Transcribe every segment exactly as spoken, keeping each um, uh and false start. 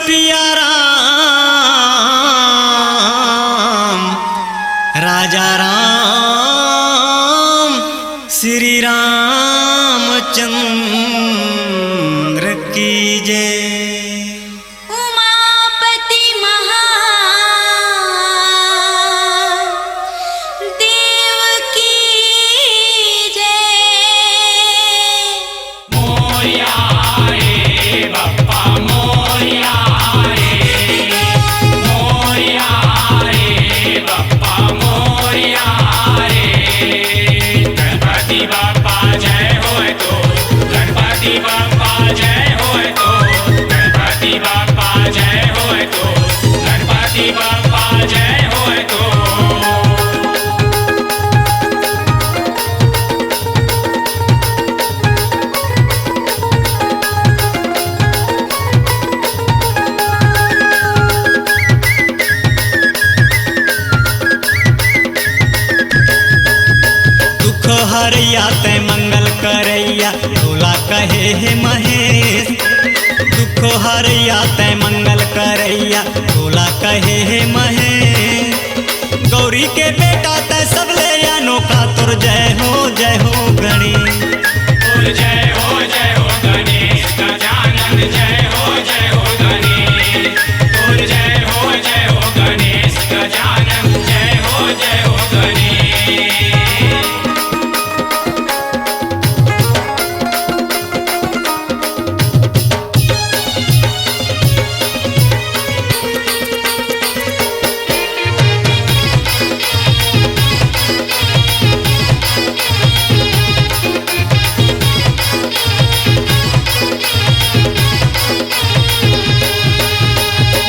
पिया राम, राजा राम, श्री रामचंद्र की जय। उमापति महादेव की जय। मोरया रे बप्पा, मोरया रे, मोरया रे बप्पा, मोरया रे। गणपति बप्पा जय होय तो, गणपति बप्पा जय होय तो, गणपति बप्पा जय होय तो, गणपति बप्पा जय होय तो। दुख हरैया तै मंगल करैया, तोला कहे हे महेश। दुख हरैया तै मंगल करैया, तोला कहे हे महेश। गौरी के बेटा तै सबले अनोखा, तोर जय हो, जय हो गणेश। तोर जय हो, जय हो गणेश गजानन, जय हो, जय हो गणेश। तोर जय हो, जय हो गणेश गजानन, जय हो, जय हो गणेश।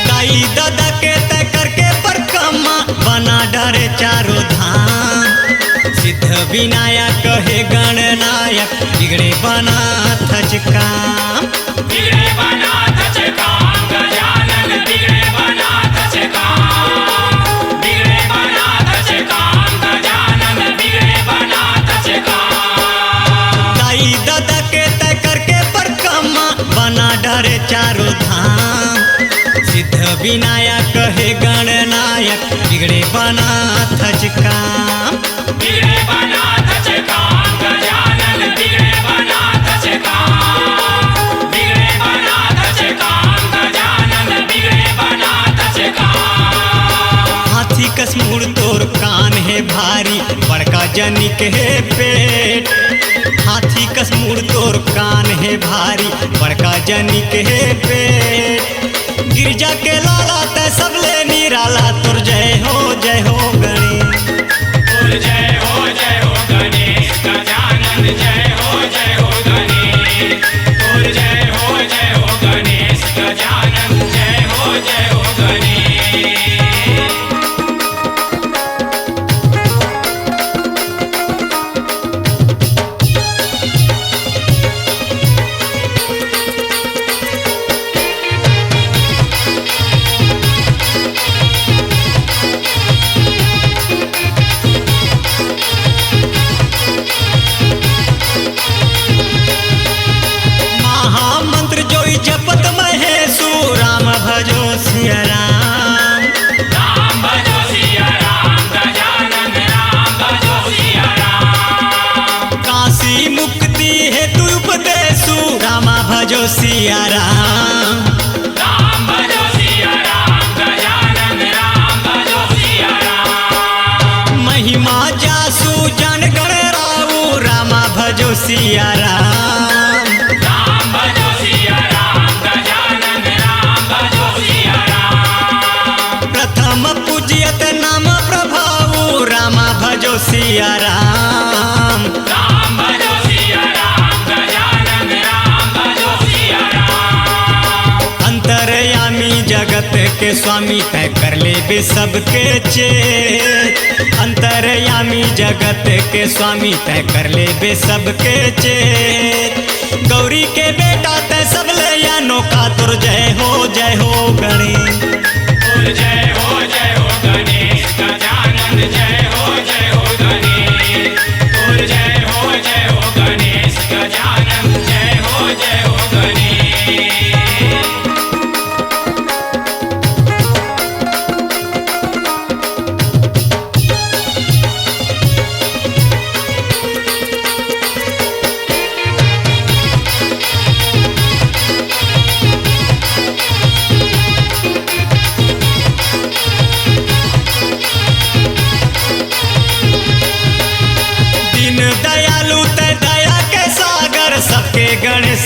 दाई ददा के तै करके परकमा, बना डरे चारों धाम। सिद्ध विनायक हे गणनायक, बिगड़े बनाथच काम। बिगड़े बनाथच काम, गजानन बिगड़े बनाथच काम। बिगड़े बनाथच काम, गजानन बिगड़े बनाथच काम। दाई ददा के तै करके परकमा, बना डरे चारों धाम। सिद्ध विनायक हे गणनायक, बिगड़े बनाथच काम। बिगड़े बनाथच काम, गजानन बिगड़े बनाथच काम। बिगड़े बनाथच काम, गजानन बिगड़े बनाथच काम। हाथी कस मुड़ तोर कान हे भारी, बड़का जनिक हे पेट। हाथी कस मुड़ तोर कान हे भारी, बड़का जनिक हे पेट। गिरजा के लाला तै सबले निराला, तोर जय हो, जय हो गणेश। तोर जय हो, जय हो गणेश गजानन, जय हो, जय हो गणेश। तोर जय हो, जय हो गणेश गजानन, जय हो, जय हो गणेश। महामंत्र जोई जपत महेशु, राम भजो सिया राम। राम भजो सिया राम, गजानन राम भजो सिया राम। काशी मुक्ति हेतु उपदेशु, रामा भजो सिया राम। राम भजो सिया राम, गजानन राम भजो सिया राम। महिमा जासु जन गण राऊ, रामा भजो सिया राम। राम भजो सिया राम, गजानन राम भजो सिया राम। प्रथम पूजियत नाम प्रभाऊ, रामा भजो सिया राम। राम भजो सिया राम, गजानन राम भजो सिया राम। अंतर्यामी जगत के स्वामी तै कर लेबे सबके चेत। अंतर्यामी जगत के स्वामी तै कर लेबे सबके चेत। गौरी के बेटा तै सबले अनोखा, तोर जय हो, जय हो गणेश। तोर जय हो, जय हो गणेश गजानन, जय हो, जय हो गणेश। तोर जय हो, जय हो गणेश गजानन, जय हो, जय हो गणेश।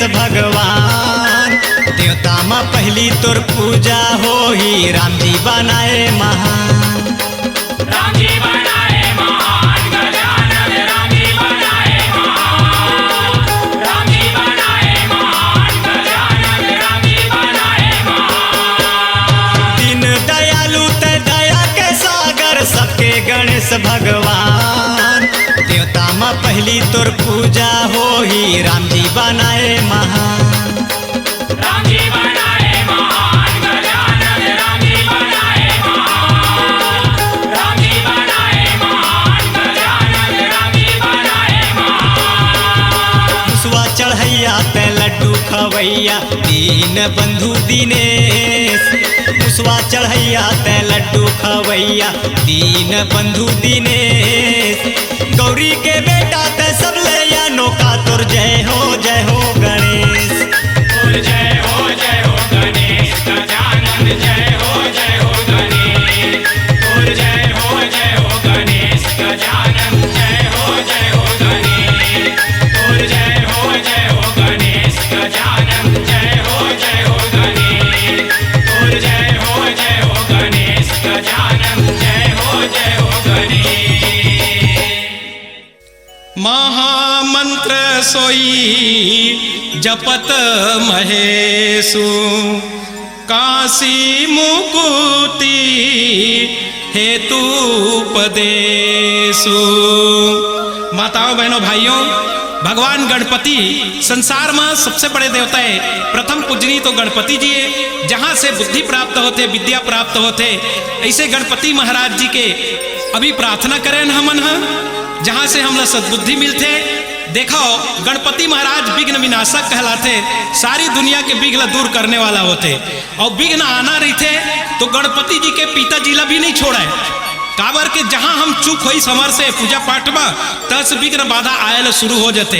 भगवान। देवता म पहिली तोर पूजा होही, राम जी बनाए महान। राम जी बनाए महान, गजानन राम जी बनाए महान। राम जी बनाए महान, गजानन राम जी बनाए महान। दीन दयालु तैं दया के सागर, सबके गणेश भगवान। देवता म पहिली तोर पूजा होही, राम जी बनाए महान। राम जी बनाए महान, गजानन राम जी बनाए महान। राम जी बनाए महान, गजानन राम जी बनाए महान। मुसवा चढ़ैया तैं लड्डू खवैया, दीन बंधु दिनेश। मुसवा चढ़ैया तैं लड्डू खवैया, दीन बंधु दिनेश। गौरी के बेटा तैं सबले अनोखा, तोर जय हो, जय हो गणेश। तोर जय हो, जय हो गणेश, गजानन जय हो, जय हो गणेश। तोर जय हो, जय हो गणेश, गजानन जय हो, जय हो गणेश। तोर जय हो, जय हो गणेश, गजानन जय हो, जय हो गणेश। तोर जय हो, जय हो गणेश, गजानन जय हो, जय हो गणेश। महामंत्र सोई जपत महेशु, काशी मुकुति हेतु उपदेशु। माताओं, बहनों, भाइयों, भगवान गणपति संसार में सबसे बड़े देवता है। प्रथम पूजनीय तो गणपति जी है, जहाँ से बुद्धि प्राप्त होथे, विद्या प्राप्त होथे। ऐसे गणपति महाराज जी के अभी प्रार्थना करेन हमन ह, जहाँ से हमला सद्बुद्धि मिलथे। देखो, गणपति महाराज विघ्न विनाशक कहलाथे, सारी दुनिया के विघ्न दूर करने वाला होथे। अउ विघ्न आना रहिथे तो गणपति जी के पिताजी ला भी नहीं छोड़य, काबर के जहाँ हम चूक होइस हमर से पूजा पाठ म, तस विघ्न बाधा आय ल शुरू हो जथे।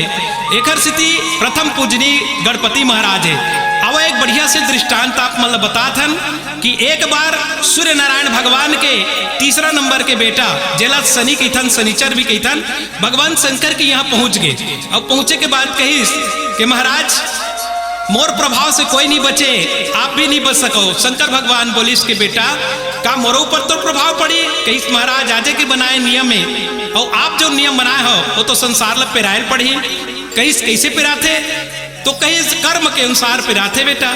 एखर सेती प्रथम पूजनीय गणपति महाराज हे। अब एक बढ़िया से दृष्टांत आप मन ल बतात हन कि एक बार सूर्य नारायण भगवान के तीसरा नंबर के बेटा, जेला शनि कहिथन, शनिचर भी कहिथन, भगवान शंकर के यहाँ पहुँच गे। अब पहुँचे के बाद कहिस कि महाराज, मोर प्रभाव से कोई नहीं बचे, आप भी नहीं बच सको। शंकर भगवान बोलिस के बेटा, का मोरो ऊपर तो प्रभाव पड़ी? कहिस महाराज, आजे के बनाए नियम हे, अउ आप जो नियम बनाए हो, वो तो संसार ल पेरायल पड़ही। कहिस कैसे पेराथे? तो कहिस कर्म के अनुसार पेराथे बेटा।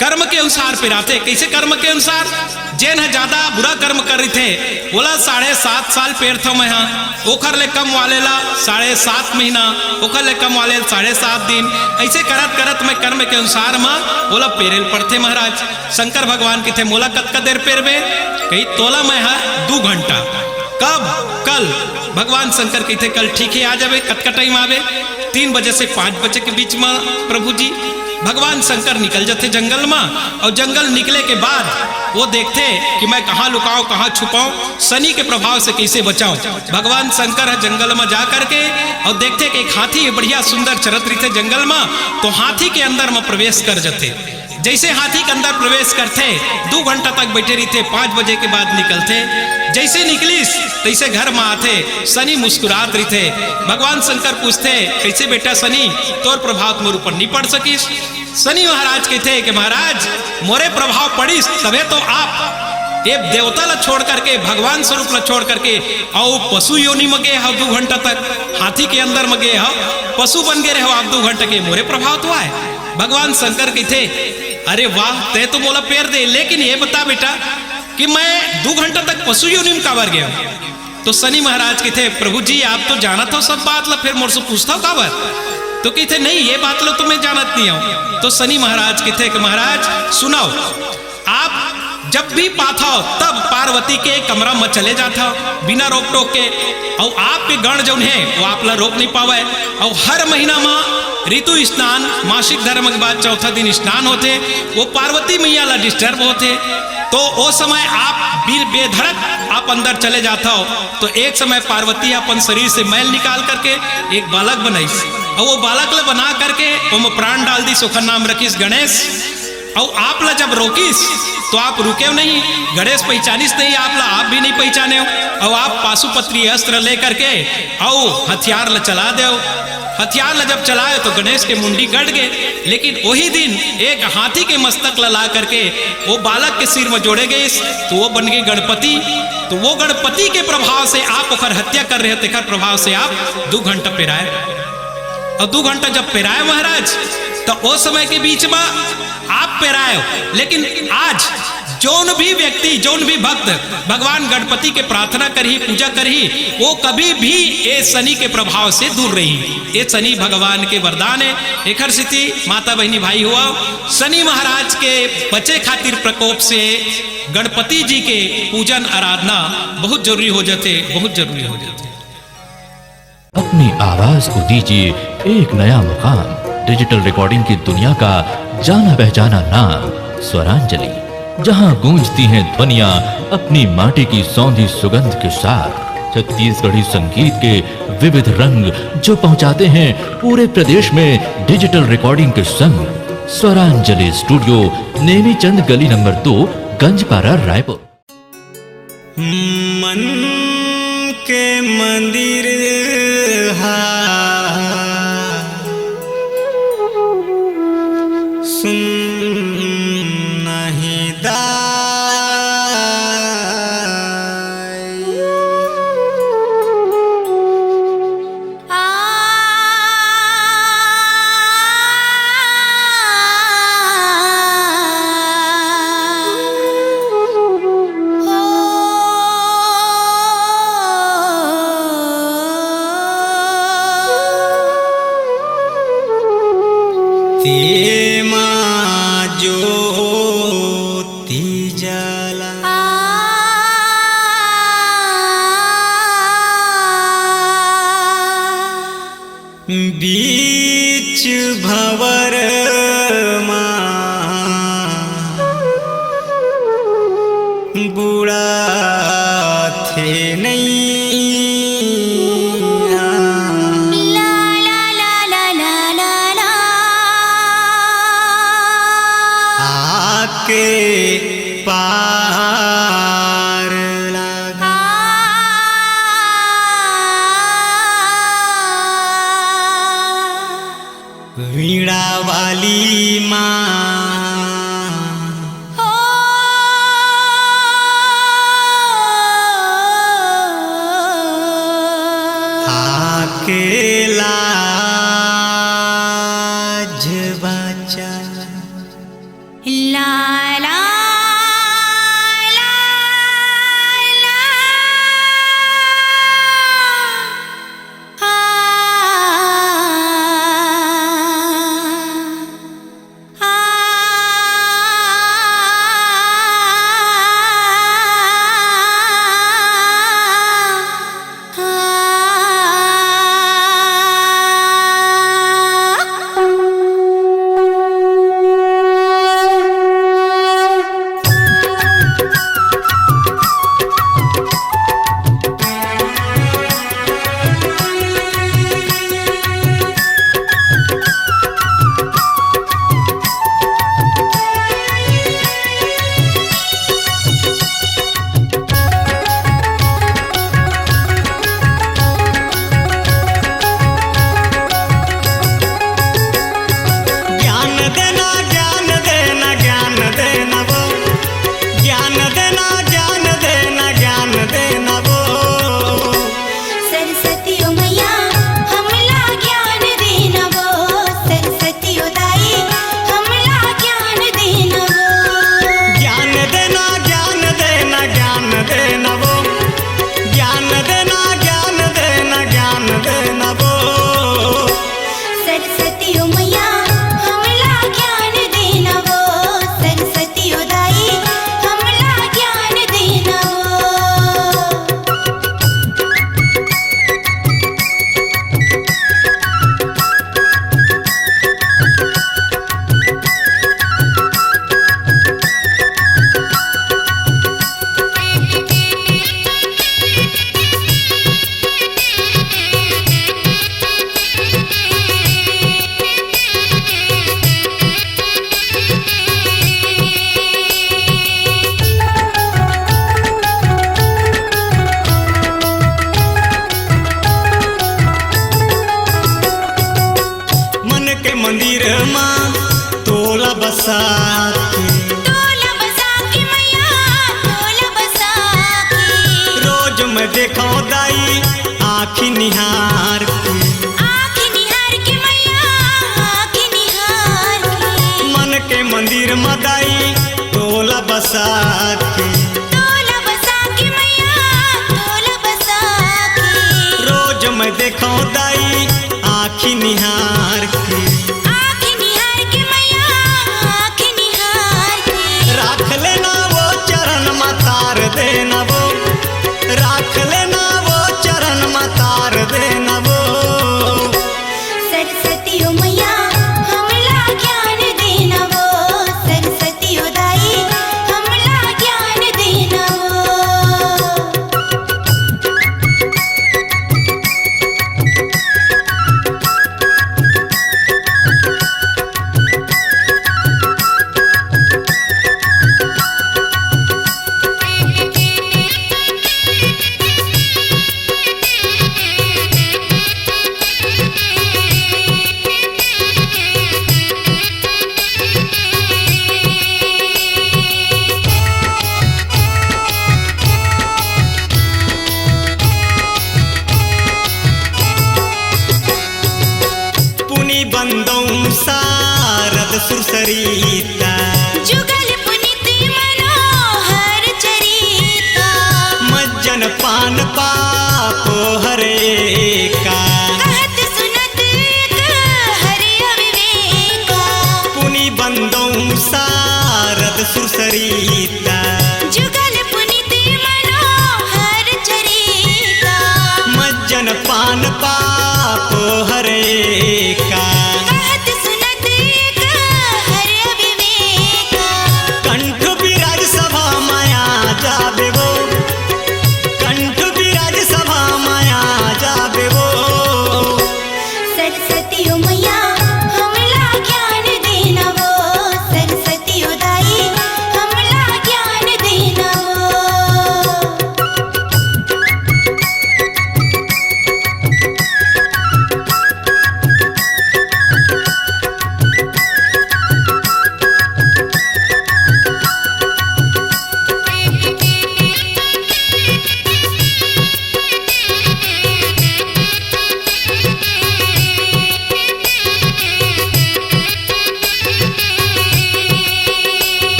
कर्म के अनुसार पेराथे। कैसे कर्म के अनुसार? जेन ह ज्यादा बुरा कर्म कर रहिथे, ओला साढ़े सात साल पेरथव मैं ह, ओखर ले कम वाले ला साढ़े सात महीना, ओखर ले कम वाले ला साढ़े सात दिन, ऐसे करत करत मैं कर्म के अनुसार म ओला पेरे ल पड़थे महाराज। शंकर भगवान कहिथे, मोला कतका देर पेरबे? कही, तोला मैं ह दू घंटा। कब? कल। भगवान शंकर कहिथे, कल ठीक हे, आ जाबे। कतका टाइम आबे? तीन बजे से पाँच बजे के बीच म प्रभु जी। भगवान शंकर निकल जथे जंगल म, अउ जंगल निकले के बाद वो देखथे कि मैं कहाँ लुकाओं, कहाँ छुपाओं, शनि के प्रभाव से कैसे बचाओं। भगवान शंकर ह जंगल म जा करके अउ देखथे कि एक हाथी बढ़िया सुंदर चरत रहिथे जंगल म, तो हाथी के अंदर म प्रवेश कर जथे। जैसे हाथी के अंदर प्रवेश करथे, दू घंटा तक बैठे रहिथे, पाँच बजे के बाद निकलथे। जैसे निकलिस, तैसे घर म आथे। शनि मुस्कुरात रहिथे। भगवान शंकर पूछथे, "कैसे बेटा शनि, तोर प्रभाव मोर ऊपर नहीं पड़ सकिस?" शनि महाराज कहिथे कि महाराज, मोरे प्रभाव पड़िस, तभे तो आप ए देवता ला छोड़ करके, भगवान स्वरूप ला छोड़ करके, अउ पशु योनि म गे हव दू घंटा तक, हाथी के अंदर म गे हव, पशु बन गे रहे हो आप दू घंटा के, मोरे प्रभाव तो आय। भगवान शंकर कहिथे, "अरे वाह, तैं तो मोला पेर दे, लेकिन ये बता बेटा कि मैं दू घंटा तक पशु योनि म काबर गया?" तो शनि महाराज कहिथे, "प्रभु जी, आप तो जानत हो सब बात ला, फिर मोर से पूछत हो काबर?" तो कहिथे, "नहीं, ये बात ला तो मैं जानत नहीं हूँ।" तो शनि महाराज कहिथे कि महाराज सुनव, आप जब भी पाथव तब पार्वती के कमरा म चले जाथव बिना रोक टोक के, अउ आपके गण जौन हे वो आप ला रोक नहीं पावय। अउ हर महीना म ऋतु स्नान, मासिक धर्म के बाद चौथा दिन स्नान होथे, वो पार्वती मैया ला डिस्टर्ब होथे, तो ओ समय आप बे-, बेधड़क आप अंदर चले जाथव। तो एक समय पार्वती अपन शरीर से मैल निकाल करके एक बालक बनाइस, अउ वो बालक ला बना करके ओमा प्राण डाल दिस, ओखर नाम रखिस गणेश। अउ आप ला जब रोकिस तो आप रुकेव नहीं, गणेश पहिचानिस नहीं आप ला, आप भी नहीं पहिचानेव, अउ आप पाशुपत्री अस्त्र लेकर के अउ हथियार ला चला देव। हथियार ला जब चलाए तो गणेश के मुंडी गड़ गे, लेकिन वही दिन एक हाथी के मस्तक ला ला करके वो बालक के सिर में जोड़े गइस, तो वो बन गए गणपति। तो वो गणपति के प्रभाव से आप ओकर हत्या कर रहे हो, तेकर प्रभाव से आप दू घंटा पेराए। और दू घंटा जब पेराए महाराज, तो ओ समय के बीच में आप पेराए हो, लेकिन आज जौन भी व्यक्ति, जौन भी भक्त भगवान गणपति के प्रार्थना करही, पूजा करही, वो कभी भी ए शनि के प्रभाव से दूर रही। ए शनि भगवान के वरदान है। एकर सेती माता बहिनी भाई हुआ, शनि महाराज के बचे खातिर प्रकोप से गणपति जी के पूजन आराधना बहुत जरूरी हो जाते, बहुत जरूरी हो जाते। अपनी आवाज को दीजिए एक नया मुकाम। डिजिटल रिकॉर्डिंग की दुनिया का जाना पहचाना नाम स्वरांजलि, जहां गूंजती हैं ध्वनियां अपनी माटी की सौंधी सुगंध के साथ। छत्तीसगढ़ी संगीत के विविध रंग जो पहुंचाते हैं पूरे प्रदेश में डिजिटल रिकॉर्डिंग के संग। स्वरांजलि स्टूडियो, नेमीचंद गली नंबर दो, गंजपारा, रायपुर। मन के मंदिर हा सुन नहीं दाई। तेमा ज्योति जला। बीच भंवर मा बुड़ाथे नैया। आके पार लगा। वीणा वाली माँ। आके लाज बचा। ला ला ला ला। आ, आ, आ। देखो दाई आँखी निहार के, आँखी निहार के मैया, आँखी निहार के। मन के मंदिर म दाई तोला बसा के, तोला बसा के मैया, तोला बसा के। रोज मैं देखो दाई आँखी निहार के, आँखी निहार के मैया, आँखी निहार के। राख लेना वो चरण म तार देना वो, राख लेना वो चरण म तार देना वो। सरस्वती ओ मैया, हमला ज्ञान देना वो, सरस्वती ओ दाई, हमला ज्ञान देना वो। पुनि बंदौं सारद सुरसरिता, जुगल पुनित मनोहर चरिता। मज्जन पान पापो हरे का, कहत सुनत एक हरि अविवेका। पुनि बंदौं सारद सुरसरिता, जुगल पुनित मनोहर चरिता। मज्जन पान पापो हरे का, कहत सुनत एक हरि अविवेका। कंठ बिराज सभा माया जाबे वो, कंठ बिराज सभा माया जाबे वो। सरस्वती ओ मैया, हमला ज्ञान देना वो, सरस्वती ओ दाई, हमला ज्ञान देना वो।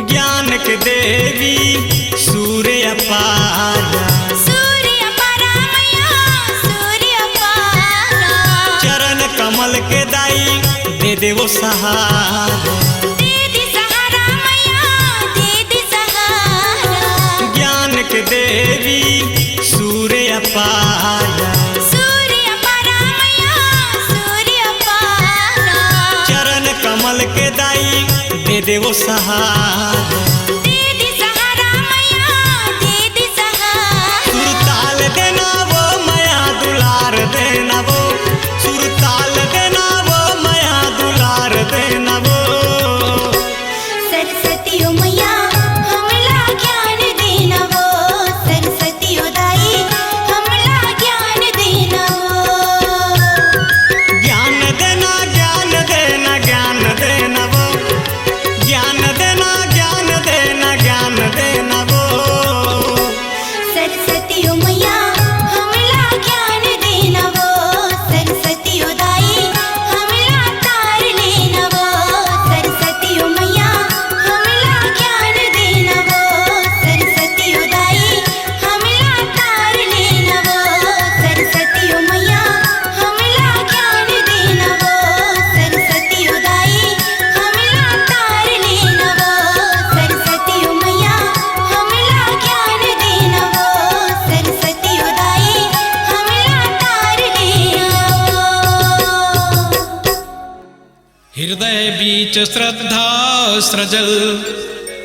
ज्ञान के देवी सूर्य अपारा, सूर्य अपारा मैया, सूर्य अपारा। चरण कमल के दाई दे दे वो सहारा, दे दे सहारा मैया, दे दे सहारा। ज्ञान के देवी सूर्य अपारा, सूर्य अपारा मैया, सूर्य अपारा। चरण कमल के दाई दे दे वो सहारा, दे दे सहारा मैया, दे दे सहारा। सुरताल देना वो मया दुलार देना वो, सुरताल देना वो मया दुलार देना वो। सरस्वती ओ मैया, हमला ज्ञान देना वो, सरस्वती ओ दाई, हमला ज्ञान देना वो। ज्ञान देना, ज्ञान देना, ज्ञान देना वो। ज्ञान देना, ज्ञान देना, ज्ञान देना वो। सरस्वती ओ मैया, हमला ज्ञान देना वो, सरस्वती ओ दाई, हमला तार लेना वो। सरस्वती ओ मैया, हमला ज्ञान देना वो, सरस्वती ओ दाई, हमला तार लेना वो। सरस्वती ओ मैया, हमला ज्ञान देना वो, सरस्वती ओ दाई, हमला तार लेना वो। सरस्वती ओ मैया, हमला ज्ञान देना वो, सरस्वती ओ दाई, हमला तार लेना वो। हृदय बीच श्रद्धा सृजल,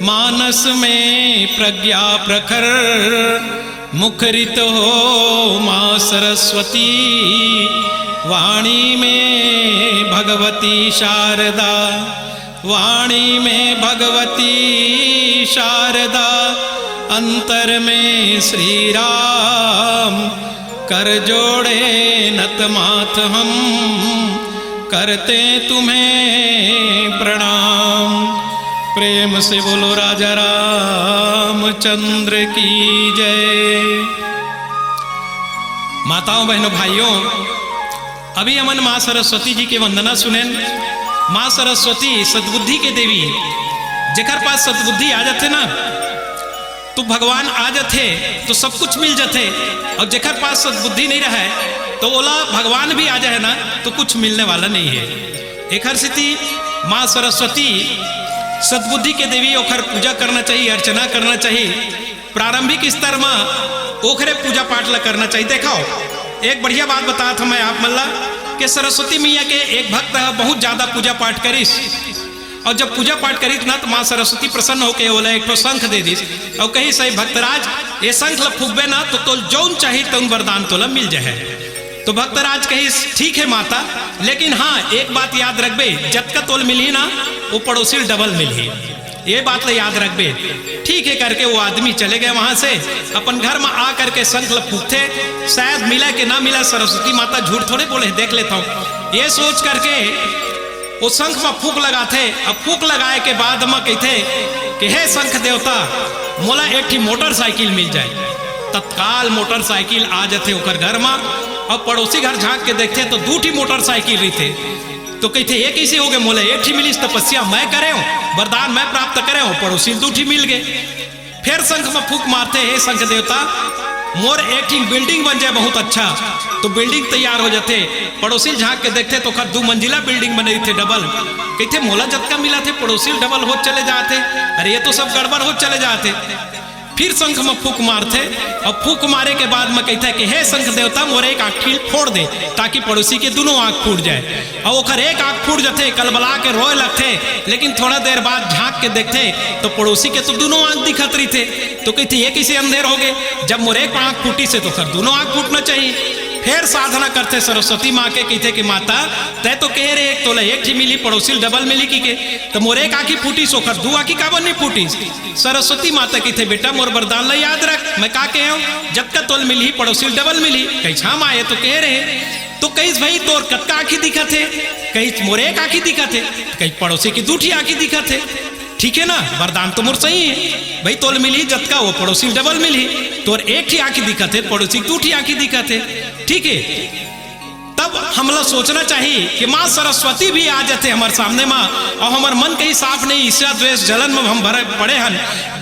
मानस में प्रज्ञा प्रखर, मुखरित हो माँ सरस्वती। वाणी में भगवती शारदा, वाणी में भगवती शारदा, अंतर में श्री राम। कर जोड़े नतमाथ हम, करते तुम्हें प्रणाम। प्रेम से बोलो राजा रामचंद्र की जय। माताओं, बहनों, भाइयों, अभी हमन माँ सरस्वती जी के वंदना सुनेन। माँ सरस्वती सद्बुद्धि के देवी, जेकर पास सद्बुद्धि आ जाथे ना, तो भगवान आ जाथे, तो सब कुछ मिल जाथे। और जेकर पास सद्बुद्धि नहीं रहे, तो ओला भगवान भी आ जाए ना, तो कुछ मिलने वाला नहीं है। एखर सेती माँ सरस्वती सद्बुद्धि के देवी, ओखर पूजा करना चाहिए, अर्चना करना चाहिए। प्रारंभिक स्तर म ओखरे पूजा पाठ ला करना चाहिए। देखो, एक बढ़िया बात बतात हूँ मैं आप मन ला कि सरस्वती मैया के एक भक्त ह बहुत ज्यादा पूजा पाठ करिस, और जब पूजा पाठ करिस ना, तो माँ सरस्वती प्रसन्न होके ओला एक ठो शंख दे दिस, और कहिस, "हे भक्तराज, ये शंख ला फूकबे ना, तो तोल जौन चाही तौन वरदान तोला मिल जाए।" तो भक्तराज कहिस, "ठीक है माता, लेकिन हाँ, एक बात याद रखबे, जतका तोल मिलही ना, वो पड़ोसी ल डबल मिलही, ये बात ला याद रखबे।" ठीक है करके वो आदमी चले गए वहां से, अपन घर में आ करके शंख ला फूकथे। शायद मिला कि ना मिला, सरस्वती माता झूठ थोड़े बोले, देख लेता हूँ, ये सोच करके वो शंख म फूंक लगाथे। अब फूंक लगाए के बाद म कहिथे कि "हे शंख देवता, मोला एक ठी मोटरसाइकिल मिल जाए।" तत्काल मोटरसाइकिल आ जाथे ओकर घर म। अब पड़ोसी घर झांक के देखथे तो दू ठी मोटरसाइकिल रहिथे। तो कहिथे, "ये कइसे होगे? मोला एक ठी मिलिस, तपस्या मैं करे हूँ, वरदान मैं प्राप्त करे हूँ, पड़ोसी ल दू ठी मिल गे।" फेर शंख म फूंक मारथे, "हे शंख देवता, मोर एक ठी बिल्डिंग बन जाए बहुत अच्छा।" तो बिल्डिंग तैयार हो जाथे। पड़ोसी ल झांक के देखथे तो ओखर दू मंजिला बिल्डिंग बने रहिथे, डबल। कहिथे, "मोला जतका मिलत हे, पड़ोसी ल डबल होत चले जात हे। अरे, ये तो सब गड़बड़ होत चले जात हे।" फिर शंख म फूंक मारथे, और फूंक मारे के बाद म कहिथे कि "हे शंख देवता, मोर एक आंखी ल फोड़ दे, ताकि पड़ोसी के दोनों आंख फूट जाए।" और ओखर एक आंख फूट जथे, कलबला के रोए लगथे, लेकिन थोड़ा देर बाद झांक के देखथे तो पड़ोसी के तो दोनों आंख दिखत रहिथे। तो कहिथे, "ये कइसे अंधेर होगे? जब मोर एक आंख फूटिस हे तो ओखर दोनों आंख फूटना चाहिए।" फेर साधना करथे सरस्वती माँ के, कहिथे कि "माता, तैं तो कहे रहे तोला एक ठी मिली, पड़ोसी ल डबल मिली कहिके, तो मोर एक आंखी फूटिस, ओखर दू आंखी काबर नहीं फूटिस?" सरस्वती माता कहिथे, "बेटा, मोर वरदान ला याद रख, मैं का कहे हूँ, जतका तोल मिलही, पड़ोसी ल डबल मिलही।" कहिस, "हाँ माँ, ये तो कहे रहे।" तो कहिस, "भाई, तोर कतका आंखी दिखत हे?" कहिस, "मोर एक आंखी दिखत हे।" कहिस, "पड़ोसी के दू ठी आंखी दिखत हे, ठीक है ना, वरदान तो मोर सही है, भाई, तोल मिलही जतका, वो पड़ोसी ल डबल मिलही, तोर एक ठी आंखी दिखत हे, पड़ोसी के दू ठी आंखी दिखत हे, ठीक है।" तब हमला सोचना चाहिए कि माँ सरस्वती भी आ जाथे हमर सामने मा, और हमर मन कहीं साफ नहीं, ईर्ष्या, द्वेष, जलन में हम भरे पड़े हन,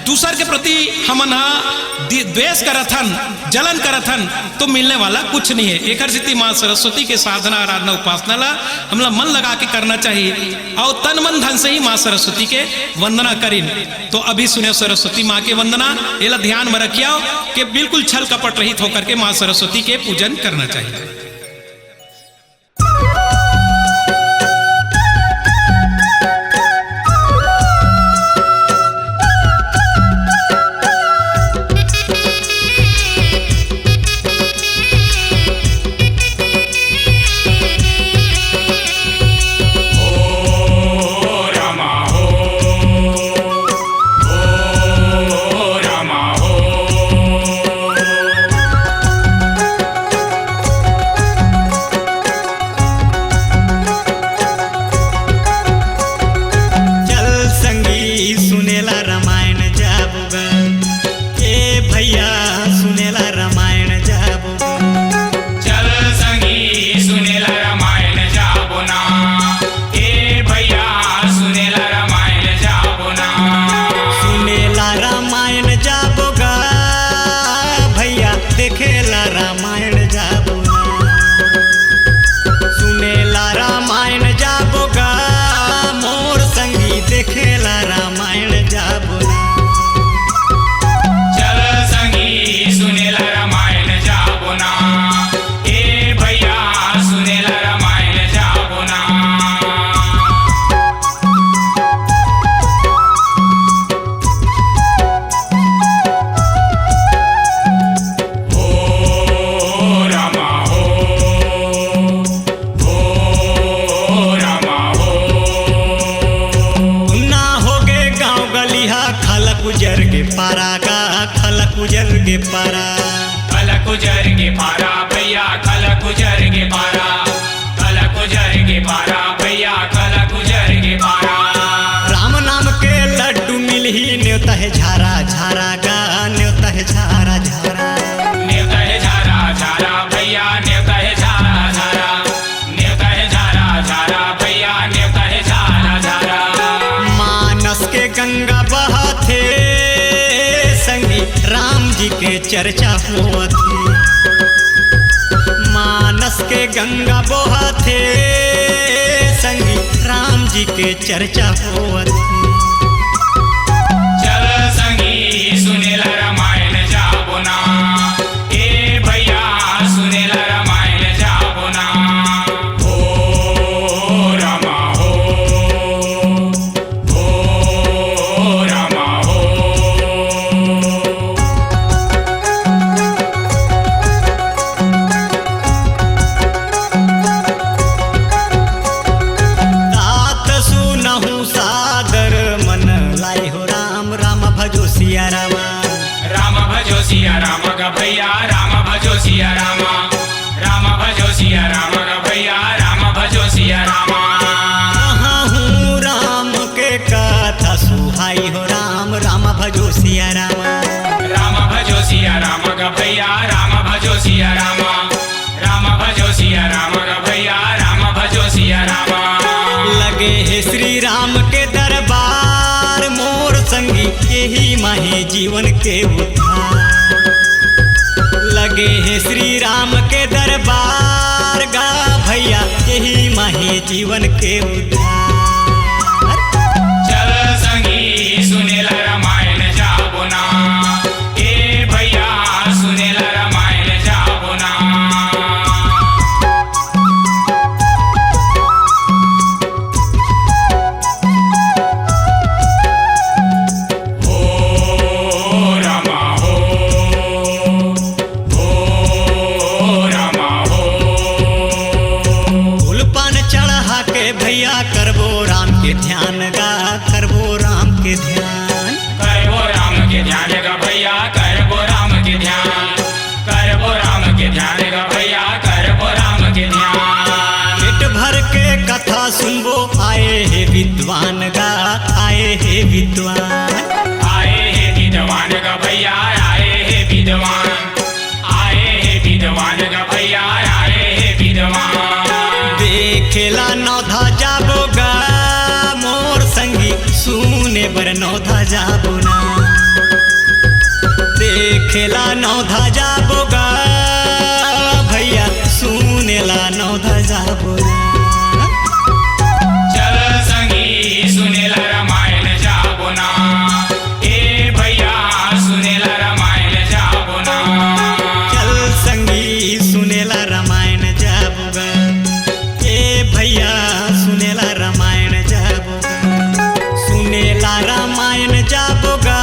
दूसर के प्रति हमन हा दि-, द्वेष करत हन, जलन करत हन, तो मिलने वाला कुछ नहीं है। एकर सेती माँ सरस्वती के साधना, आराधना, उपासना ला हमला मन लगा के करना चाहिए, और तन मन धन से ही माँ सरस्वती के वंदना करिन। तो अभी सुने सरस्वती माँ के वंदना, एला ध्यान में रखिया कि बिल्कुल छल कपट रहित होकर के माँ सरस्वती के पूजन करना चाहिए। चल संगी सुनेला रामायण जाबो गा। ए भैया सुनेला रामायण जाबो गा। चल संगी सुनेला रामायण जाबो ना। ए भैया सुनेला रामायण जाबो ना। सुनेला रामायण जाबो गा। भैया देखेला रामायण जाबो ना। सुनेला रामायण जाबो गा, मोर संगी देखेला रामायण जाबो ना। चल संगी सुनेला रामायण जाबो ना, ए भैया सुनेला रामायण जाबो ना। हो रामा हो, हो रामा हो। उन्ना होगे गाँव गलिहा, खलक उजर के पारा गा, खलक उजर के पारा। खलक उजर के पारा भैया, खलक उजर के पारा, खलक उजर के पारा या कला गुजर के पारा। राम नाम के लड्डू मिलही, नेवता हे झारा झारा गा, नेवता हे झारा झारा। नेवता हे झारा झारा भैया, नेवता हे झारा झारा। नेवता हे झारा झारा भैया, नेवता हे झारा झारा। मानस के गंगा बहत हे संगी, राम जी के चर्चा होवत हे। मानस के गंगा बोहत हे संगी, राम जी के चर्चा होवत हे। चल संगी सुनेला रामायण जाबो ना, ए भैया सुनेला रामायण जाबो ना। हो रामा हो, हो रामा हो। तात सुनहु सादर मन लाई हो राम, राम भजो सिया रामा। राम भजो सिया राम गा भैया, राम भजो सिया रामा। राम भजो सिया राम गा भैया, राम भजो सिया रामा। कहाँ हूँ राम के कथा सुहाई हो राम, राम भजो सिया रामा। राम भजो सिया राम गा भैया, राम भजो सिया रामा। राम भजो सिया राम गा भैया, राम भजो सिया रामा। लगे हे श्री राम के दरबार मोर संगी, एही माहे जीवन के उद्धार। लगे हे श्री राम के दरबार गा भैया, एही माहे जीवन के उद्धार। चल संगी सुनेला रामायण जाबो ना, ए भैया सुनेला रामायण जाबो ना। हो रामा हो, हो रामा हो। फूल पान चढ़ा के भैया करबो राम के ध्यान गा, करबो राम के ध्यान। करबो राम के ध्यान गा भैया, करबो राम के ध्यान। करबो राम के ध्यान गा भैया, करबो राम के ध्यान। पेट भर के कथा सुनबो, आए हे विद्वान गा, आए हे विद्वान। आए हे विद्वान गा भैया, आए हे विद्वान। आए हे विद्वान गा भैया, आए हे विद्वान। देखेला नौधा जाबो गा मोर संगी, सुने बर नौधा जाबो ना। देखेला नौधा जाबो गा भैया, सुनेला नौधा जाबो ना। चल संगी सुनेला रामायण जाबो ना, ए भैया सुनेला रामायण जाबो ना। चल संगी सुनेला रामायण जाबो गा, ए भैया सुनेला रामायण जाबो गा। सुनेला रामायण जाबो गा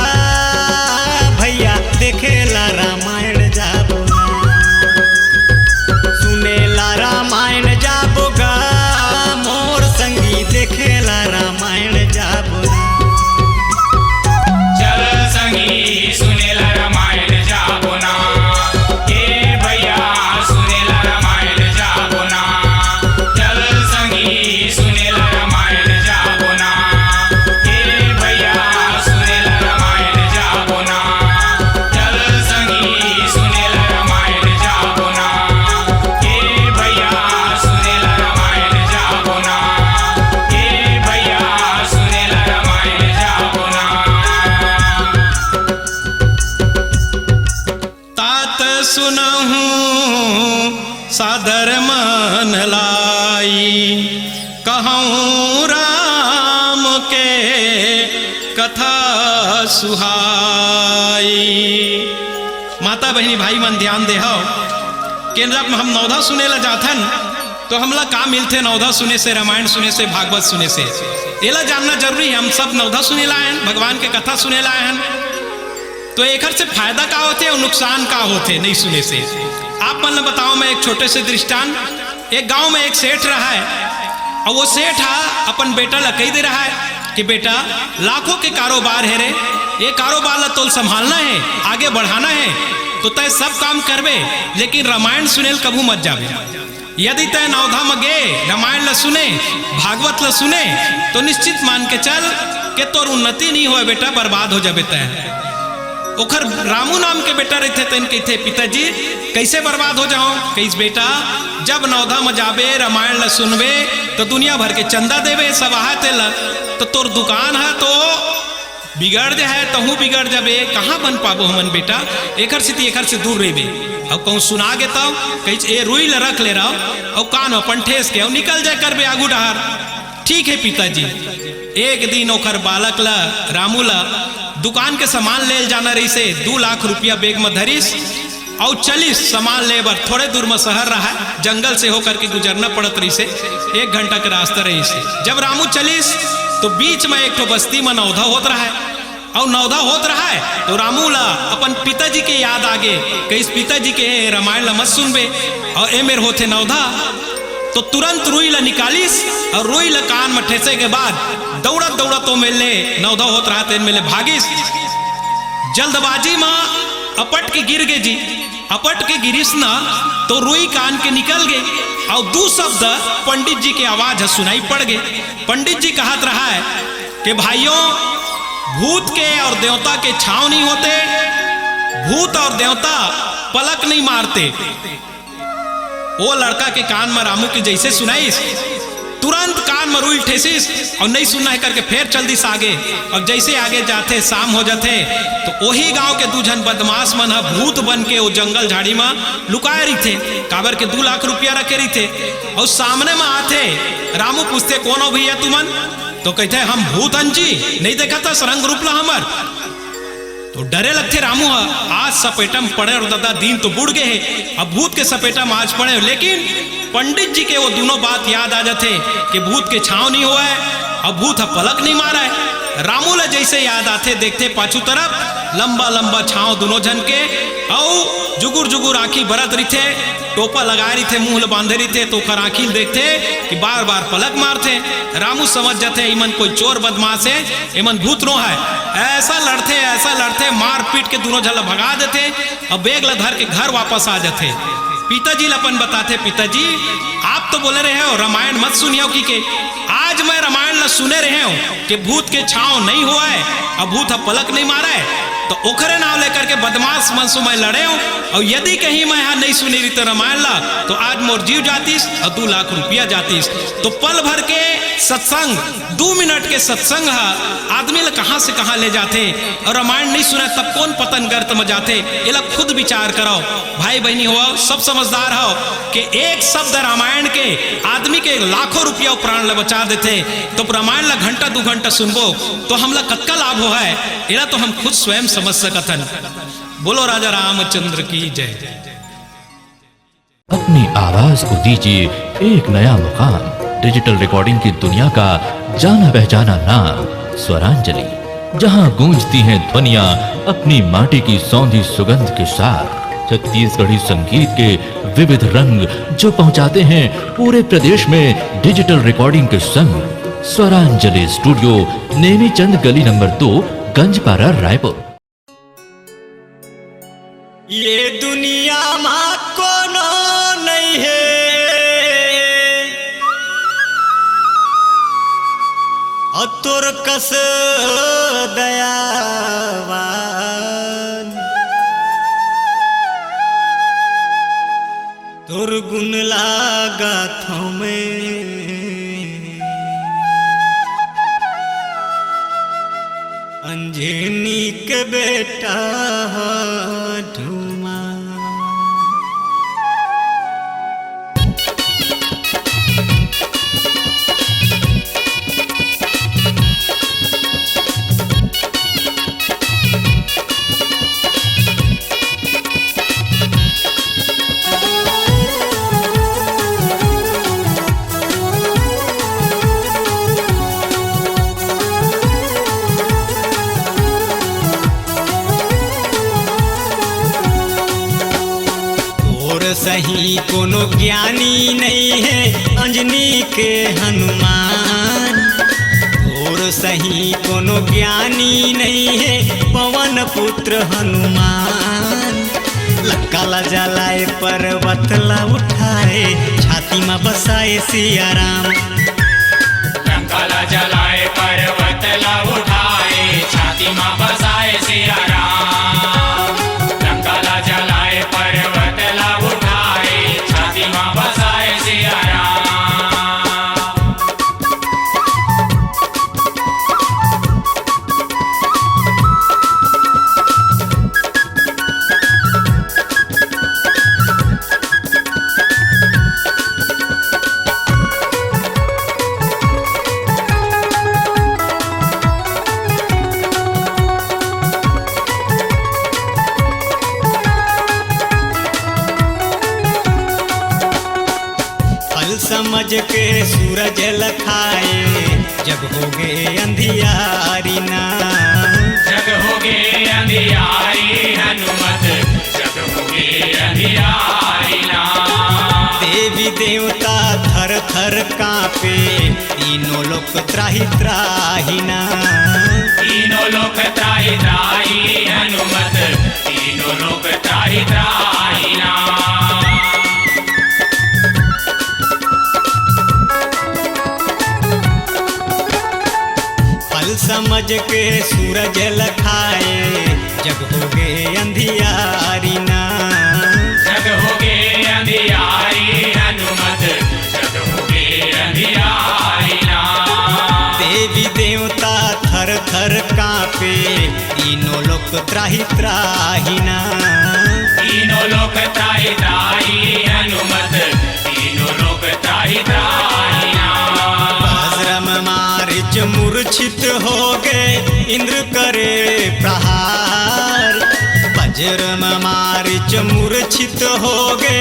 भैया, देखेला रामायण जाबो ना। सुनेला रामायण जाबो गा मोर संगी, देखेला रामायण जाबो ना। चल संगी सुनेला रामायण जाबो ना, ए भैया सुनेला रामायण जाबो ना। चल संगी सुनेला रामायण जाबो ना, ए भैया सुनेला रामायण जाबो ना। चल संगी सुनेला रामायण जाबो ना, ए भैया सुनेला रामायण जाबो ना, ए भैया सुनेला रामायण जाबो ना। तात सुनहु सादर मन लाई, कहूँ राम के कथा सुहाई। माता बहिनी भाई मन ध्यान देहव, केंद्र में हम नौधा सुने ला जाथन, तो हमला का मिलथे नौधा सुने से, रामायण सुने से, भागवत सुने से? एला जानना जरूरी है। हम सब नौधा सुने ला आए हन, भगवान के कथा सुने ला आए हन, तो एखर से फायदा का होथे अउ नुकसान का होथे नहीं सुने से? आप मन ल बताओ मैं एक छोटे से दृष्टांत। एक गांव में एक सेठ रहा है, अउ वो सेठ हा अपन बेटा ल कहि दे रहा है कि बेटा, लाखों के कारोबार हे रे, ये कारोबार ल तोल संभालना है, आगे बढ़ाना है। तो तय सब काम करबे, लेकिन रामायण सुने ल कभू मत जाबे। यदि तय नवधा म गे, रामायण ल सुने, भागवत ल सुने, तो निश्चित मान के चल के तोर उन्नति नहीं होय बेटा, बर्बाद हो जाबे तय। ओखर रामू नाम के बेटा रहिथे, तेन कहिथे, "पिताजी, कइसे बर्बाद हो जाओ?" कहिस, "बेटा, जब नवधा म जाबे, रामायण ल सुनबे, तो दुनिया भर के चंदा देबे, सब आहा तेला, तो तोर दुकान ह तो बिगड़ जाए, तहूँ बिगड़ जाबे, कहाँ बन पाबो हमन बेटा? एखर सेती एखर से दूर रहिबे।" अउ कहूँ सुना गे तव, कहिच, "ए रुई ल रख ले रहो, अउ कान म पंठेस के, अउ निकल जाए करबे आगू डहार।" "ठीक हे पिताजी।" एक दिन ओखर बालक ल, रामू ल, दुकान के सामान ले ल जाना रहिसे, दू लाख रुपया बेग म धरिस, अउ चलिस सामान ले बर। थोड़े दूर म शहर रहय, जंगल से होकर के गुजरना पड़त रहिसे, एक घंटा के रास्ता रहिसे। जब रामू चलिस, तो बीच म एक ठो बस्ती म नवधा होत रहय, अउ नवधा होत रहय, तो रामू ला अपन पिताजी के याद आगे, कहिस, "पिताजी के रामायण ला मत सुनबे, अउ ए मेर होथे नवधा।" तो तुरंत रुई ला निकालिस, अउ रुई ला कान म ठेसे के बाद दौड़त दौड़त ओ मेर ले, नवधा होत रहय तेन मेर ले भागिस। जल्दबाजी म अपट के गिर गे जी। अपट के गिरिस न, तो रुई कान के निकल गे, अउ दू शब्द पंडित जी के आवाज ह सुनाई पड़ गे। पंडित जी कहत रहय कि भाइयों, भूत के अउ देवता के छांव नहीं होते, भूत अउ देवता पलक नहीं मारते। ओ लड़का के कान म रामू के जइसे सुनाइस, तुरंत कान म रुई ठेसिस अउ नइ सुनना हे करके फेर चल दिस आगे। अब जइसे आगे जाथे, शाम हो जाथे, तो ओही गांव के दू झन बदमाश मन ह भूत बन के ओ जंगल झाड़ी म लुकाए रहिथे, काबर के दू लाख रुपया रखे रहिथे। अउ सामने म आथे, रामू पूछथे, "कोन हो भैया तुमन?" तो कहिथे, "हम भूत हन जी, नइ देखत हस रंग रूप ला हमर?" तो डरे लगथे रामू ह, आज सपेटा म पड़े अउ ददा दिन तो बुड़ गे हे, अब भूत के सपेटा म आज पड़े हो। लेकिन पंडित जी के वो दूनों बात याद आ जाथे कि भूत के छांव नहीं होवय, अब भूत ह पलक नहीं मारय। रामू ला जइसे याद आथे, देखथे पाछू तरफ लंबा लंबा छांव दूनों झन के, अउ जुगुर जुगुर आंखी बरत रहिथे, टोपा लगाए रहिथे, मुंह ल बांधे रहिथे, तो ओकर आंखी ल देखथे कि बार बार पलक मारथे। रामू समझ जाथे, "इमन कोई चोर बदमाश हे, एमन भूत नो हय।" ऐसा लड़थे, ऐसा लड़थे, मार पीट के दूनों झन ल भगा देथे, अउ बेग ल धर के घर वापस आ जाथे। पिताजी ल अपन बताथे, "पिताजी, आप तो बोले रहे हो रामायण मत सुनियो की के, आज मैं रामायण ल सुने रहे हूँ कि भूत के छांव नहीं होवय, अउ भूत ह पलक नहीं मारय, तो ओखरे नाव लेकर के बदमाश मन से मैं लड़े हूँ, अउ यदि कहीं मैं हा नहीं सुने रहितेंव रामायण ला, तो आज मोर जीव जातिस अउ दू लाख रुपया जातिस।" तो पल भर के सत्संग, दू मिनट के सत्संग ह आदमी ल कहाँ से कहाँ ले जाथे, अउ रामायण नहीं सुनय तब कोन पतन गर्त म जाथे, एला खुद विचार करव। भाई बहिनी हो, सब समझदार हो कि एक शब्द रामायण के आदमी के लाखों रुपया अउ प्राण ल बचा देथे। तो रामायण ल घंटा दू घंटा सुनबो तो हमला कतका लाभ होहय, एला तो हम खुद स्वयं समझ सकत हन। बोलो राजा रामचंद्र की जय। अपनी आवाज को दीजिए एक नया मुकाम। डिजिटल रिकॉर्डिंग की दुनिया का जाना पहचाना नाम स्वरांजलि, जहां गूंजती हैं ध्वनियां अपनी माटी की सौंधी सुगंध के साथ। छत्तीसगढ़ी संगीत के विविध रंग जो पहुंचाते हैं पूरे प्रदेश में डिजिटल रिकॉर्डिंग के संग। स्वरांजलि स्टूडियो, नेमीचंद गली नंबर दो, गंजपारा, रायपुर। ये दुनिया मा कोनो नइ हे, अउ तोर कस दयावान, तोर गुण ला गाथंव मैं। अंजनी के बेटा ढूमा। तोर सही कोनो ज्ञानी नइ हे, अंजनी के हनुमान। तोर सही कोनो ज्ञानी नइ हे, पवन पुत्र हनुमान। लंका ला जलाए, पर्वत ला उठाए, छाती मा बसाए सिया राम। लंका ला जलाए, पर्वत ला उठाए, छाती मा बसाए सिया राम। लंका ला जलाए, पर्वत ला उठाए, छाती मा बसाए सिया राम। फल समझ के सूरज ल खाए, जग होगे अंधियारी ना। जग होगे अंधियारी हनुमत, जग होगे अंधियारी ना। देवी देवता थर थर कांपे, तीनों लोक त्राहि त्राहि ना। तीनों लोक त्राहि त्राहि हनुमत, तीनों लोक त्राहि त्राहि ना। फल समझ के सूरज ल खाए, जग होगे अंधियारी ना। जग होगे अंधियारी हनुमत, जग होगे अंधियारी ना। देवी देवता थर थर कांपे, तीनों लोक त्राहि त्राहि ना। तीनों लोक त्राहि त्राहि हनुमत, तीनों लोक त्राहि त्राहि ना। वज्र म मारिच मूर्छित होगे, इंद्र करे प्रहार। वज्र म मारिच मूर्छित होगे,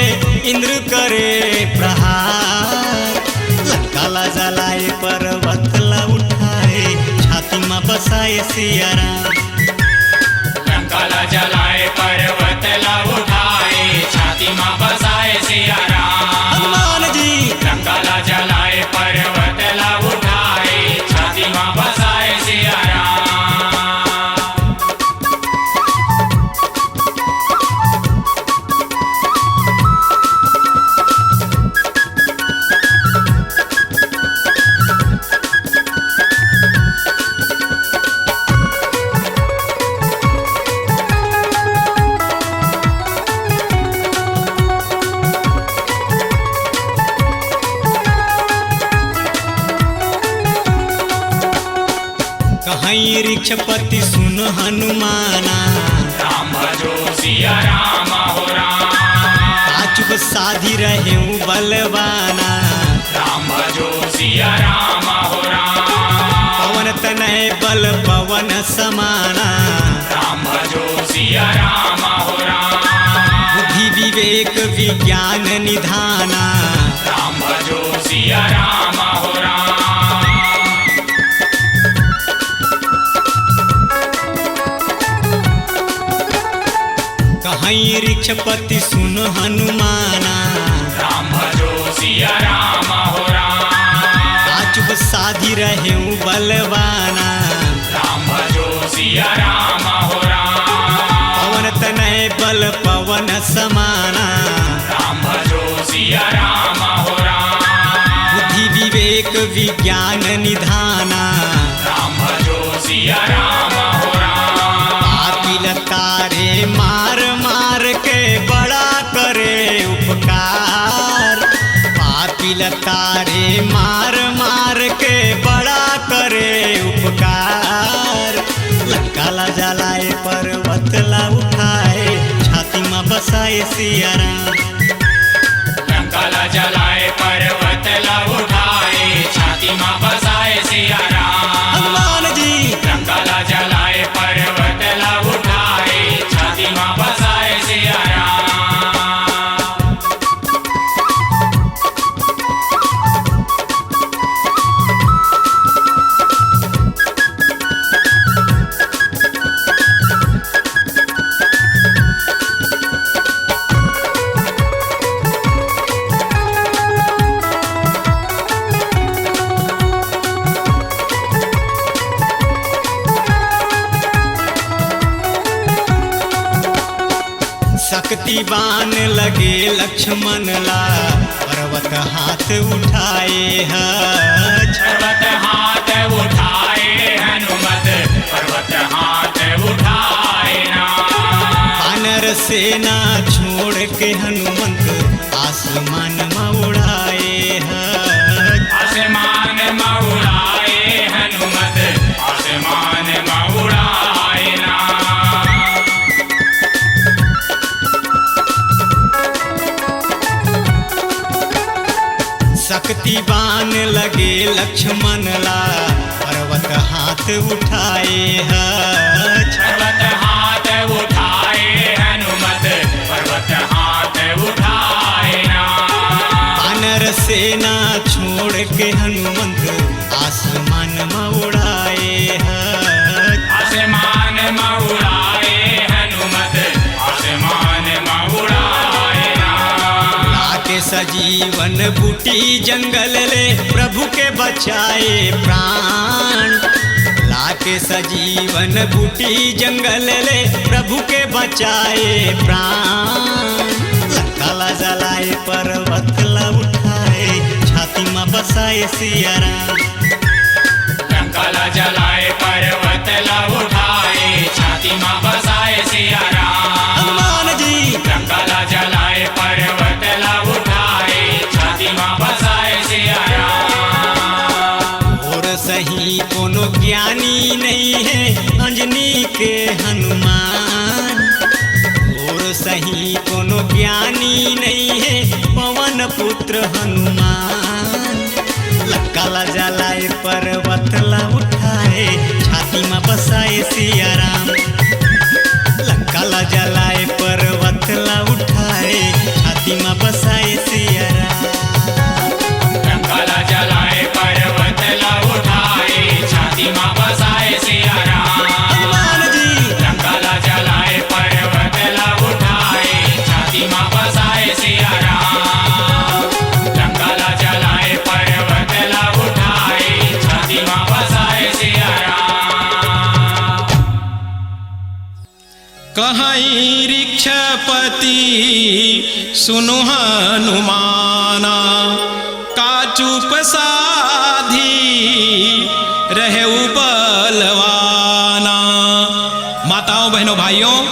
इंद्र करे प्रहार। लंका ला जलाए, पर्वत ला उठाए, छाती मा बसाए सिया राम। लंका ला जलाए, पर्वत ला उठाए, छाती मा बसाए सिया राम। हनुमान जी। लंका ला जलाए, पर्वत ला उठाए, छाती मा बसाए सिया राम। कहई वृक्षपति सुन हनुमाना। राम भजो सिया राम हो राम। साचुक साधी रहेउ बलवाना। राम भजो सिया राम हो राम। पवन तनय बल पवन समाना। राम भजो सिया राम हो राम। बुद्धि विवेक विज्ञान निधाना। राम भजो सिया राम हो राम। कहई वृक्षपति सुन हनुमाना। राम भजो सिया राम हो राम। साचुक साधी रहेउ बलवाना। राम भजो सिया राम हो राम। पवन तनय बल पवन समाना। राम भजो सिया राम हो राम। बुद्धि विवेक विज्ञान निधाना। राम भजो सिया राम हो राम। पापी ल तारे मार मार के बड़ा करे उपकार। पापी ल तारे मार मार के बड़ा करे उपकार। लंका ला जलाए, पर्वत ला उठाए, छाती मा बसाए सिया राम। लंका ला जलाए, पर्वत ला उठाए, छाती मा बसाए सिया राम। हनुमान जी। लंका ला जलाए, पर्वत ला उठाए, छाती मा बसाए सिया राम। बान लगे लक्ष्मण ला, पर्वत हाथ उठाए हज। पर्वत हाथ उठाए हनुमत, पर्वत हाथ उठाए ना। बानर सेना छोड़ के हनुमंत आसमान म उड़ाए हज। आसमान म उड़ाए हनुमत, आसमान म उड़ाए ना। शक्ति बान लगे लक्ष्मण ला, पर्वत हाथ उठाए हज। पर्वत हाथ उठाए हनुमत, पर्वत हाथ उठाए ना। बानर सेना छोड़ के हनुमंत आसमान म उड़ाए हज। आसमान म उड़ाए हनुमत, आसमान म उड़ाए ना। लाके सजीवन बूटी जंगल ले प्रभु के बचाए प्राण। लाके सजीवन बूटी जंगल ले प्रभु के बचाए प्राण। लंका ला जलाए पर्वत ला उठाए, छाती म बसाए सिया राम। लंका ला जलाए पर्वत ला उठाए, छाती म बसाए सिया राम। हनुमान जी। लंका ला जलाए पर्वत ला उठाए, छाती म बसाए सिया राम। और सही कोनो ज्ञानी नहीं है अंजनी के हनुमान। और सही कोनो ज्ञानी नहीं है पवन पुत्र हनुमान। लंका ला जलाए पर्वत ला उठाए, छाती म बसाए सिया राम। लंका ला जलाए पर्वत ला उठाए, छाती म बसाए सिया राम। लंका ला जलाए पर्वत ला उठाए, छाती म बसाए सिया राम। हनुमान जी। लंका ला जलाए पर्वत ला उठाए, छाती म बसाए सिया राम। लंका ला जलाए पर्वत ला उठाए, छाती म बसाए सिया राम। कहई वृक्षपति सुनु हनुमाना, का चुप साधी रहेउ बलवाना। माताओं, बहनों, भाइयों,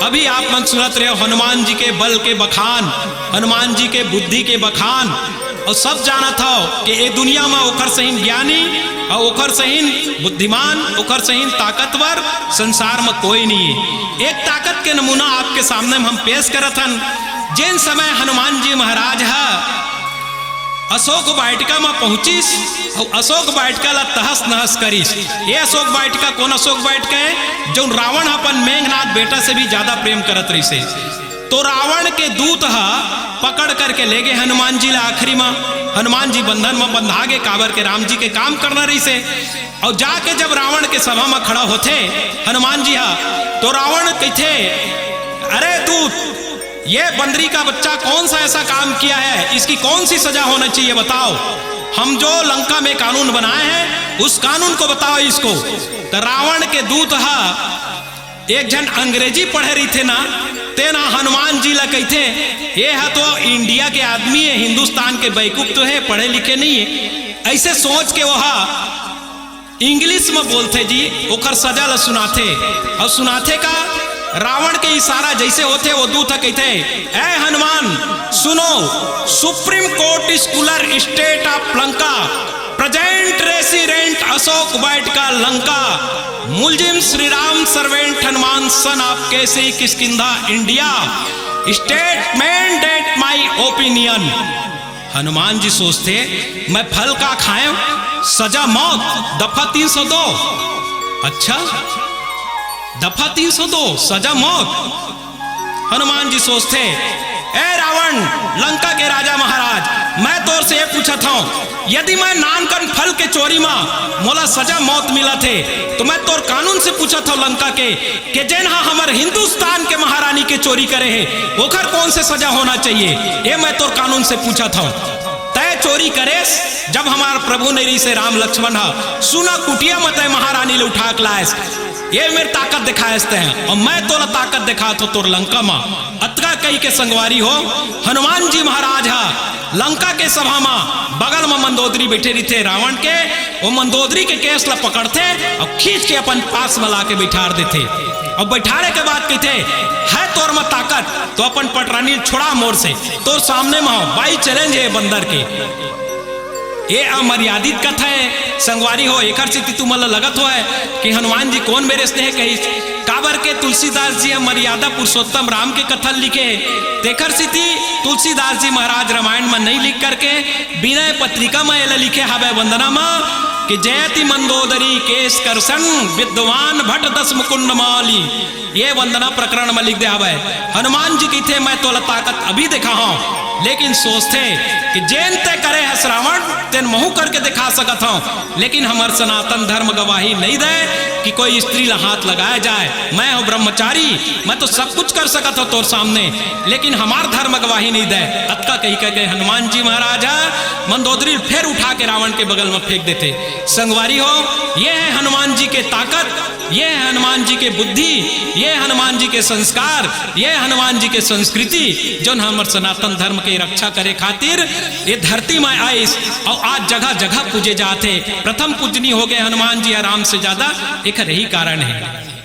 अभी आप मन सुनत रहे हो हनुमान जी के बल के बखान, हनुमान जी के बुद्धि के बखान, अउ सब जानत हव कि ए दुनिया म ओखर सहीन ज्ञानी अउ ओखर सहीन बुद्धिमान, ओखर सहीन ताकतवर संसार म कोई नइ हे। एक ताकत के नमूना आपके सामने म हम पेश करत हन। जेन समय हनुमान जी महाराज ह अशोक वाटिका म पहुंचिस अउ अशोक वाटिका ला तहस नहस करिस। ए अशोक वाटिका कोन अशोक वाटिका हे? जउन रावण ह अपन मेघनाथ बेटा से भी ज्यादा प्रेम करत रहिस हे। तो रावण के दूत ह पकड़ करके ले गे हनुमान जी ला। आखिरी म हनुमान जी बंधन म बंधा गे, काबर के राम जी के काम करना रहिस हे। अउ जाके जब रावण के सभा म खड़ा होथे हनुमान जी ह, तो रावण कहिथे, "अरे दूत, ये बंदरी का बच्चा कौन सा ऐसा काम किया है, इसकी कौन सी सजा होना चाहिए, बताओ। हम जो लंका में कानून बनाए हैं, उस कानून को बताओ इसको।" तो रावण के दूत ह एक झन अंग्रेजी पढ़े रहिथे ना, तेन ह हनुमान जी ला कहिथे, "ये ह तो इंडिया के आदमी हे, हिंदुस्तान के बैकूफ तो हे, पढ़े लिखे नइ हे।" अइसे सोच के वो ह इंग्लिश म बोलथे जी, ओखर सजा ल सुनाथे। अउ सुनाथे का, रावण के इशारा जइसे होथे, वो दूत ह कहिथे, "ए हनुमान, सुनो, Supreme Court Scholar State of Lanka, present resident Ashok Vatika Lanka, मुलजिम Shri Ram servant Hanuman son of Kesari Kishkindha India, state mandate my opinion।" Hanuman ji सोचथे, "मैं फल का खाएं? सजा मौत, दफा तीन सौ दो।" अच्छा, दफा तीन सौ दो, सजा मौत। हनुमान जी सोचथे, "ए रावण, लंका के राजा महाराज, मैं तोर से ये पूछत हंव, यदि मैं नानकन फल के चोरी म मोला सजा मौत मिलत हे, तो मैं तोर कानून से पूछत हंव लंका के, के जेन ह हमर हिंदुस्तान के महारानी के चोरी करे हे, ओखर कौन से सजा होना चाहिए? ये मैं तोर कानून से पूछत हंव। तय चोरी करेस, जब हमार प्रभु नइ रहिस हे राम लक्ष्मण ह, सुना कुटिया म तय महारानी ल उठा के लाएस, ये मेर ताकत देखायस तैं, अउ मैं तोला ताकत देखात हों तोर लंका म। अतका कहिके संगवारी हो, हनुमान जी महाराज ह लंका के सभा म बगल म मंदोदरी बइठे रहिथे रावण के, वो मंदोदरी के केस ल पकड़थे अउ खींच के अपन पास म लाके बइठार देथे। अउ बइठारे के बाद कहिथे, "है तोर म ताकत, त अपन पटरानी ल छोड़ा मोर से, तोर सामने म हो, by challenge हे बंदर के।" ये अमर्यादित कथा हे संगवारी हो, एकर सेती तुमन ल लगत होय कि हनुमान जी कोन मेर अइसने हे कहिस। काबर के तुलसीदास जी ह मर्यादा पुरुषोत्तम राम के कथा ल लिखे हे, तेकर सेती तुलसीदास जी महाराज रामायण म नइ लिख करके विनय पत्रिका म एला लिखे हावय वंदना म कि "जयति मंदोदरी केस करसन विद्वान भट दस मुकुंद माली।" ये वंदना प्रकरण म लिख दे हावय। हनुमान जी कहिथे, "मैं तोला ताकत अभी देखाहूं," लेकिन सोचथे कि "जेन तैं करे हस रावण, तेन महूं करके देखा सकत हंव, लेकिन हमर सनातन धर्म गवाही नइ दय कि कोई स्त्री ला हाथ लगाया जाए। मैं हंव ब्रह्मचारी, मैं तो सब कुछ कर सकत हंव तोर सामने, लेकिन हमर धर्म गवाही नइ दय।" अतका कहि के हनुमान जी महाराज ह मंदोदरी ल फेर उठा के रावण के बगल म फेंक देथे। संगवारी हो, ये हे हनुमान जी के ताकत, ये हे हनुमान जी के बुद्धि, ये हनुमान जी के संस्कार, ये हनुमान जी के संस्कृति, जोन हमर सनातन धर्म के रक्षा करे खातिर ये धरती म आइस अउ आज जगह जगह पूजे जात हे। प्रथम पूजनीय हो गे हनुमान जी ह राम से ज्यादा, एकर यही कारण हे।